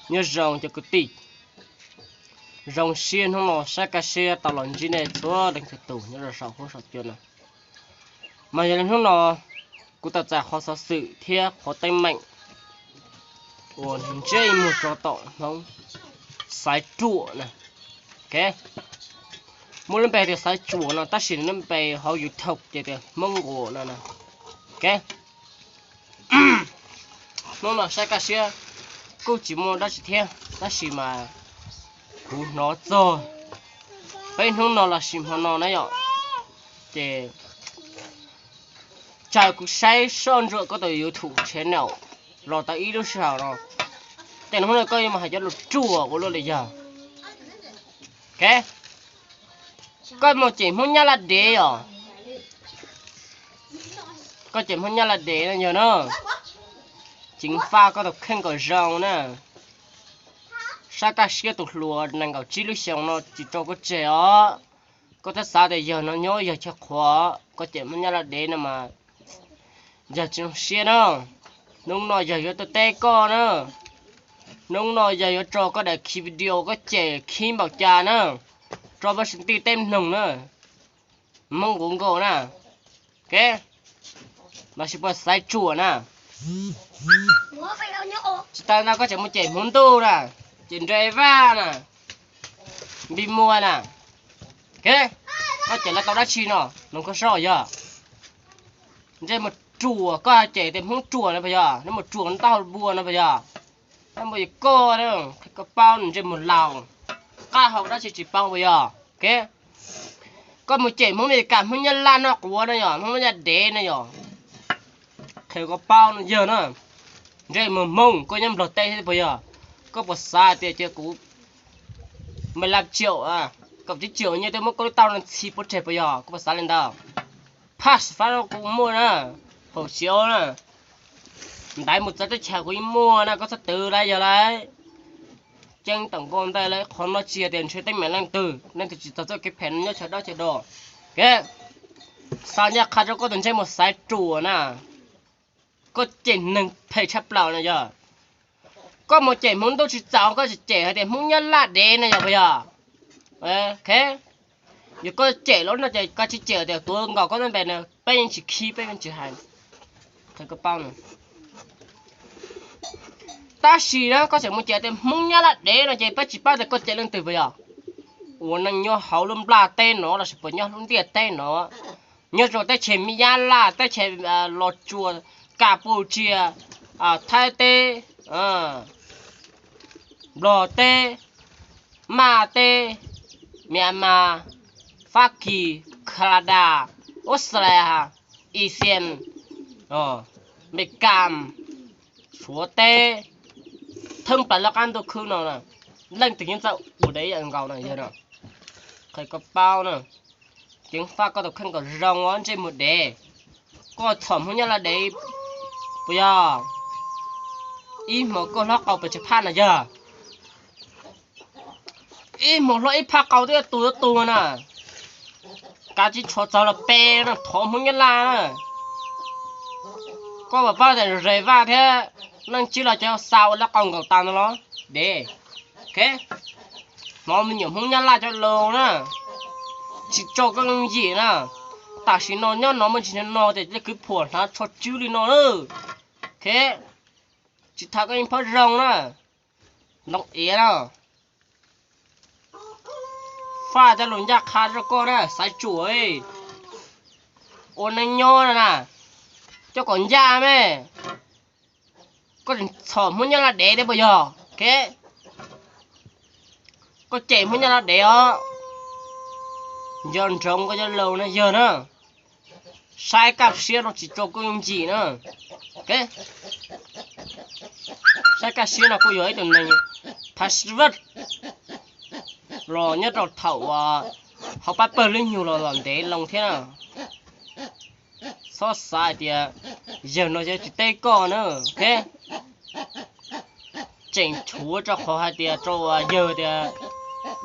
Nyob zoo cov kwv tij, zoo siab hnub no saib kaj siab tau los ntsib nej txhua leej txhua tus nyob rau saum huab saum cua no. Mas yog li hnub no kuv tau txais qhov xov xwm thiab qhov teeb meem uas ntsej muag rau tom Hmoob Xaiv Ruam na. Muaj lub npe tias Xaiv Ruam no tab sis nws lub npe hauv YouTube ces tias Hmoob Nquas no na. Hnub no saib kaj siab kuj tsis muaj dab tsi thiab tab sis mas kuv hnov txog peb hnub no los sis hmo no na yom, ces tsam kuv saib soj ntsuam koj tus YouTube channel los tau ib lub sij hawm no, ces hnub no koj yuav mus hais cov lus ruam ua luaj li yog. Koj mus cem Hmoob Nyab Laj dev os. Koj cem Hmoob Nyab Laj dev no yog na, ceev faj koj tus kheej kom zoo na. Saib kaj siab tus hluas nees nkaum tsib lub xyoos no tsis tso koj tseg os. Koj twb xav tias yawg no nyob yawg chaw qhuav, koj cem Hmoob Nyab Laj dev no mas yawg tsis zoo siab na. Hnub no yawg yuav tuaj teb koj na. Hnub no yawg yuav tso koj daim khi video koj cem khib npaum cas na, rau pab sawv daws teb mloog na. Hmoob Nquas Nkaus na, ke, los sis puas Xaiv Ruam na. Tsis tas no koj tseem mus cem Hmoob Ntuj na, cem Nres Vaj na, Npis Muas na, ke, koj cem lawv tau dab tsi no, noog koj soj yog. Ntsej muag ruam, koj cem tias Hmoob ruam no puas yog? Ntsej muag ruam ntaub hau npua no puas yog? Ntsej muag yog koj, koj paub ntsej muag laus, qab hau dab tsi tsis paub puas yog? Ke, koj mus cem Hmoob Mes Kas, Hmoob Nyab Laj noj quav no yog, Hmoob Nyab Laj dev no yog, qhia koj paub no yog na. Ntsej muag Hmoob, koj nyob Nplog teb thiab puas yog? Koj puas xav tias cia kuv me lab ciaum, kaum tsib ciaum nyiaj twb muab koj lub tauj no ntxhi pov tseg puas yog? Koj puas xav li ntawd? Phaj fab kuv muaj na, haum xyov na, ntaiv mus txawv teb chaws kuv yeej muaj na, koj txhob twv lawm yog lawm. Ceeb toom nkauj ntawj lawm, qhov no tsis yog tias ntshe teeb meem leej twg, leej twg tsis txog txoj kev phem no nyob chaw dawb chaw do. Ke, xa ncaj qha rau koj tus ntsej muag Xaiv Ruam na, koj cem neeg phem tshaj plaws no yog. Koj mus cem Hmoob Ntuj tsis txaus koj tseem cem hais tias Hmoob Nyab Laj dev no yog puas yog? Ke, yog koj cem lawm no ces koj tsis cem tias tuav nkaus koj lub npe no peb yeej tsis khib peb yeej tsis hais. Qhia koj paub no. Tab sis na koj tseem mus cem tias Hmoob Nyab Laj dev no ces peb tsis paub tias koj cem leej twg puas yog? Ua neej nyob hauv lub nplaj teb no los sis puas nyob lub ntiaj teb no, nyob rau teb chaws Nyab Laj, teb chaws Los Tsuas, Kas Pus Tsias, Thaib teb, Nplog teb, Maj teb, Myanmar, Fab Kis, Kanadas, Australia, Asean, Amelikas, Suav teb, thoob plaws lub qab ntuj khwb no, leej twg yeej txawj ua dev yam nkaus no yog no. Qhia koj paub na, ceev faj koj tus kheej kom zoo os ntsej muag dev. Koj txhom Hmoob Nyab Laj dev puas yog? Ib hmos koj hlob qau pes tsawg phaj no yog? Ib hmos hlob ib phaj qau twb tu tu na. Kav tsij tshuav txog los pe no thov Hmoob Nyab Laj na. Koj puas paub tias Nres Vaj thiab Leej Tswb los cov xa ua lub qau nkaus tas no los? Dev, ke, hnov me nyuam Hmoob Nyab Laj cov lus na, tsis tso koj yooj yim na. Tam sim no nyob no muaj ntsis no tias tej kwv phuam hnav tsho tswb li no na. Ke, tsis tham koj yeej phob zoo na. Ntoo iav na. Faj cov lus ncaj qha rau koj na Xaiv Ruam. Ua neej nyob no na, coj kom ncaj me. Koj tseem txhom Hmoob Nyab Laj dev thiab puas yog? Ke, koj cem Hmoob Nyab Laj dev os. Nco ntsoov koj cov lus no yog na. Saib kaj siab no tsis tso koj yooj yim na. Ke, saib kaj siab no kuj yog ib tug neeg phav sib vaj los nyob rau thaum hauv pab pawg lub nyuag los los ntev loo thiab na. Txhob xav hais tias yawg no yog tsis teb koj na. Ke, tseem tshuav rau qhov hais tias rau yawg tias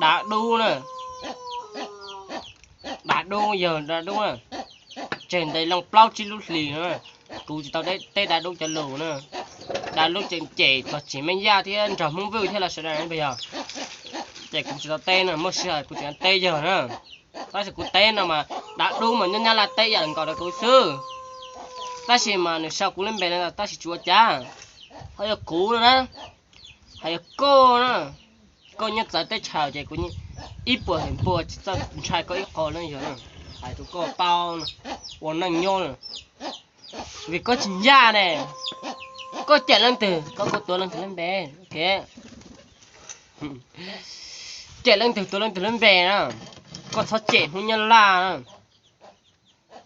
dav dub na, dav dub yawg dav dub na, tseg ntev loo plaub tsib lub hlis no kuv tsis tau teb dav dub cov lus na. Dav lub tseem cem txog tsim Meej Yaj thiab nrog Hmoob Vwj thiab los sawv daws puas yog? Ces kuv tsis tau teb no, muaj sij hawm kuv tseem teb yog na. Tab sis kuv teb no mas dav dub mas nyob Nyab Laj teb ib yam nkaus rau kuv xwb. Tab sis mas nws sau kuv lub npe no tab sis tsis ua cas. Ho yog kuv no na, ho yog koj na, koj nyob txawv teb chaws ces kuv ib puas feem pua tsis txawj ntshai koj ib qho na yog na. Hais rau koj paub, ua neej nyob na, vim koj tsis ncaj ne. Koj cem leej twg koj kuj tuav leej twg lub npe, ok. Cem leej twg tuav leej twg lub npe na. Koj txhob cem Hmoob Nyab Laj na.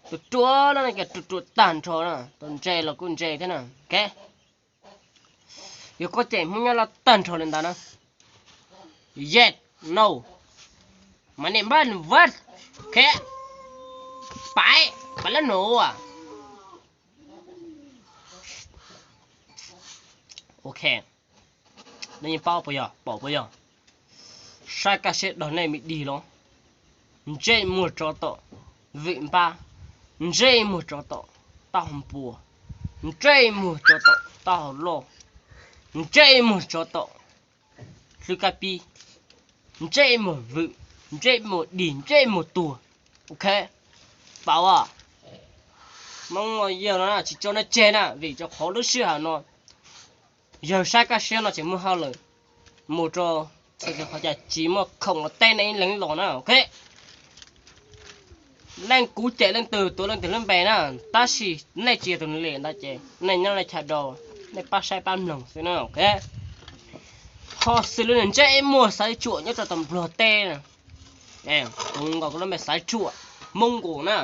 Tus ruam no ruam ruam tag nrho na, tus ntse los kuj ntse thiab na, ok. Yog koj cem Hmoob Nyab Laj tag nrho li ntawd na, yes, no, mas nej npaj nws vaj, ok, pais, pais lab nus. Ok, nej yeej paub puas yog, pom puas yog? Saib kaj siab dog nej me dig los. Ntsej muag tsov tom Vwm Npab, ntsej muag tsov tom Taub Hau Npua, ntsej muag tsov tom Taub Hau Loj, ntsej muag tsov tom Hlwb Kab Pib, ntsej muag Vwm, ntsej muag dig, ntsej muag tuag. Ok, paub, Hmoob yawg no tsis tso nej tseg na, vim rau qhov lub sij hawm no yawg saib kaj siab no tseem muaj hauj lwm mus rau txhua qhov, cas tsis muaj khoom los teb nej ib leeg los na, ok. Leej kuv cem leej twg tuav leej twg lub npe na, tab sis nej tsis yog tus nws li ntawd ces nej nyob nej chaw do, nej pab saib pab mloog xwb na, ok. Ho xws li nws ntsej muag Xaiv Tsuam nyob rau tom Nplog teb, kuv nkaus koj lub npe Xaiv Tsuam Hmoob Nkus na,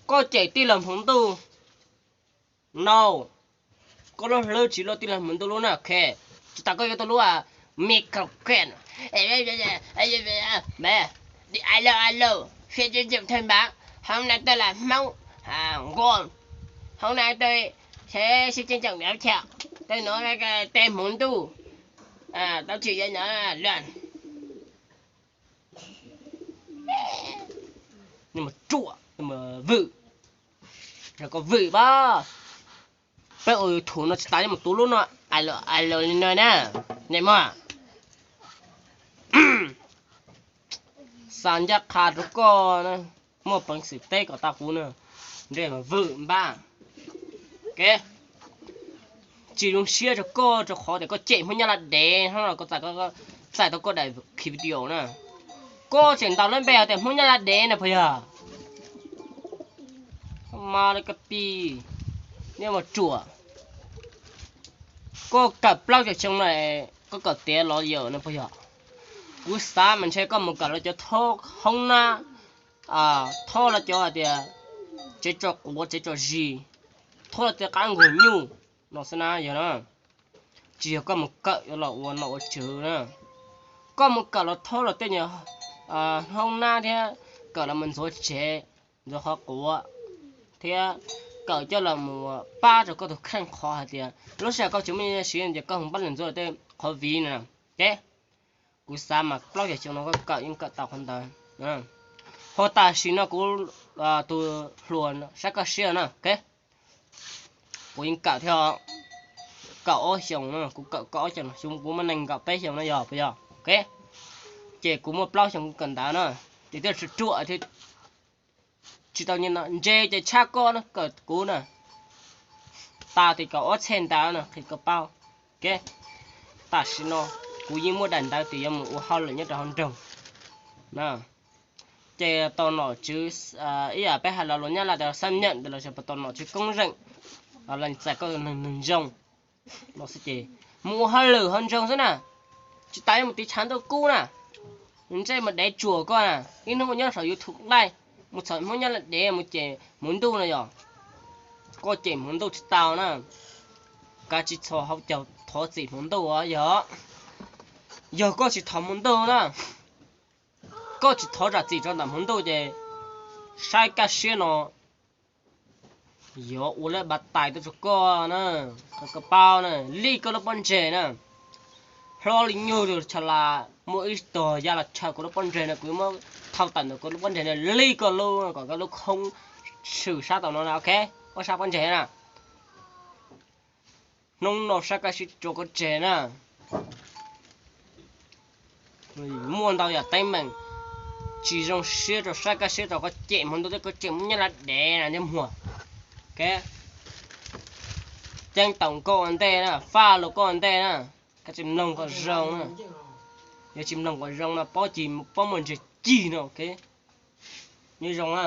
koj cem tij laug Hmoov Ntuj no, koj lub hlwb tsis luaj tij laug Hmoov Ntuj lub na, ok. Tsis tas koj yuav tau lub microphone, đi alo alo, phiên dịch thêm bạn, hôm nay tôi là Hmoob Nkus, hôm nay tôi sẽ xin trân trọng giới thiệu, tôi nói cái tên Hmoov Ntuj, tôi chỉ nói là Ruam, Vwm, koj Vwm pab. Peb ua YouTube no tsis tas yuav mus tuav lub no, alo alo li no na, nej mog. Xa ncaj qha rau koj, muaj peev xwm teb kom tau kuv na, ntsej muag Vwm Npab. Ok, tsis zoo siab rau koj rau qhov tias koj cem Hmoob Nyab Laj dev, hnub no kuv txais tau koj daim video na, koj tseem ntaus lub npe hais tias Hmoob Nyab Laj dev na puas yog? Mas li koj pib, nej mus ruam. Koj kawm plaub caug xyoo no, koj kawm tiav los yawm no puas yog? Kuv xav mas ntshe koj mus kawm los cov thob hoob nab, thob los cov hais tias tsev tso quav tsev tso zis, thob los tej qab nkaug nyuj no xwb na yog na. Tsis yog koj mus kawm yuav los ua nom ua tswv na. Koj mus kawm los thob los tej nyuag hoob nab thiab kawm los mus ntxuav tsev, ntxuav qhov quav, thiab kawm coj los mus pab rau koj tus kheej qhov hais tias lub sij hawm koj tsis muaj nyiaj siv ces koj mus pab lwm ntxuav tej qhov viv na. Ces kuv xav mas plaub caug xyoo no koj kawm yeej kawm tau qhov ntawd. Ho tam sim no kuv tus hluas sab kaj siab na, ok, kuv yeej kawm thiab, kaum ob xyoos na, kuv kawm kaum ob xyoos, xyoo kuv muaj nees nkaum peb xyoos no yog puas yog? Ok, ces kuv muaj plaub xyoos kuv kawm ntawv na, ces thiaj tsis ruam thiab. Tsis tau nyiam no ntse ces tshaj koj na, kawm kuv na, tas tim kaum ob txhiaj ntawd na qhia koj paub. Ok, tam sim no kuv yeej muaj daim ntawv tias yuav mus ua hauj lwm nyob rau hauv nroog na. Ces tau nom tswv, ib yam peb hais los lus Nyab Laj tias xác nhận tias los sis puas tau nom tswv công nhận los txais koj neeg zoo no xwb ces mus ua hauj lwm hauv nroog xwb na, tsis tas yuav mus tiv tshav ntuj kub na. Ntsej muag dev tsuas koj na, ib hnub mus nyob saum YouTube laij, mus txhom Hmoob Nyab Laj dev mus cem Hmoov Ntuj no yog? Koj cem Hmoov Ntuj tsis tau na, kav tsij txhob hauv caug thov txim Hmoov Ntuj os yog. Yog koj tsis thov Hmoov Ntuj na, koj tsis thov zam txim rau ntawm Hmoov Ntuj ces saib kaj siab no yuav ua lawv ba tais tuaj rau koj na, kom koj paub na, lij koj lub pob ntseg na. Hlob li nyuj tus tsha las muaj ib tog ya los tshaw kuv lub pob ntseg no, kuv muab thau tawm ntawm kuv lub pob ntseg no lij koj lub, kom koj lub khoob swm sab tau no na, ok, ua sab pob ntseg na. Hnub no saib kaj siab tso koj tseg na. Muaj ntau yam teeb meem tsis zoo siab rau saib kaj siab rau koj cem hmo ntuj thiab koj cem muaj nyab laj dev na thiab muag. Ceeb toom koj ua ntej na, faj los koj ua ntej na. Koj tsis mloog kom zoo na. Yog tsis mloog kom zoo no paub cig paub muaj ntseg cig no. Nyob zoo na.